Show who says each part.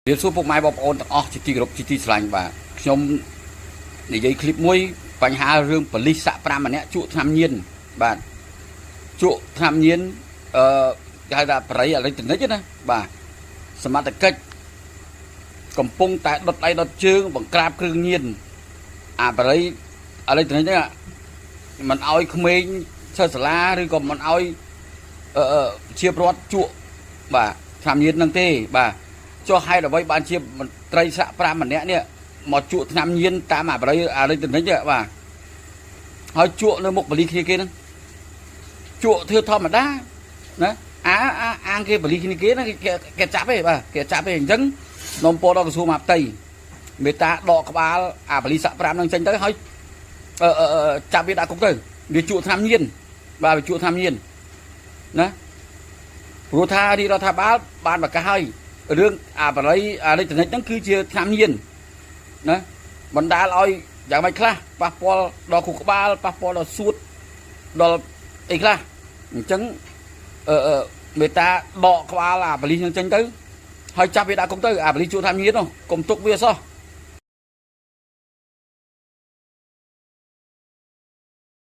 Speaker 1: រាបសួរពុកម៉ែបងប្អូនទាំងអស់ជាទីគោរពជាទីស្រឡាញ់បាទខ្ញុំនិយាយឃ្លីបមួយបញ្ហារឿងប៉ូលីសសាក់5ម្នាក់ជក់ថ្នាំញៀនបាទជក់ថ្នាំញៀនអឺគេហៅថាបរិយអេឡិចត្រូនិកណាបាទសមត្ថកិច្ចកំពុងតែដុតដៃដុតជើងបង្ក្រាបគ្រឿងញៀនអាបរិយអេឡិចត្រូនិកហ្នឹងមិនអោយក្មេងសិស្សសាលាឬក៏មិនអោយអឺជាប្រវត្តិជក់បាទថ្នាំញៀនហ្នឹងទេបាទ ចុះហេតុអ្វីបានជាមន្ត្រីសាក់5ម្នាក់នេះមកជក់ថ្នាំញៀនតាមអាបរិយអារិទ្ធនិចបាទហើយជក់នៅមុខបលីគ្នាគេហ្នឹងជក់ធ្វើធម្មតាណាអាអាអាងគេបលីគ្នាគេហ្នឹងគេគេចាប់ទេបាទគេចាប់ទេអញ្ចឹងនំពោដល់ក្រសួងមហាផ្ទៃមេត្តាដកក្បាលអាបលីសាក់5ហ្នឹងចេញទៅហើយអឺចាប់វាដាក់គុកទៅវាជក់ថ្នាំញៀនបាទវាជក់ថ្នាំញៀនណាព្រោះថារាជរដ្ឋាភិបាលបានប្រកាសហើយ រឿងអាបរិយអេឡិចត្រូនិកហ្នឹងគឺជាថ្នាំញៀនណាបណ្ដាលឲ្យយ៉ាងម៉េចខ្លះប៉ះពាល់ដល់ខួរក្បាលប៉ះពាល់ដល់សួតដល់អីខ្លះអញ្ចឹងអឺមេតាដកក្បាលអាបលិសហ្នឹងចេញទៅហើយចាប់វាដាក់គុកទៅអាបលិសជួថ្នាំញៀននោះកុំទុកវាសោះ។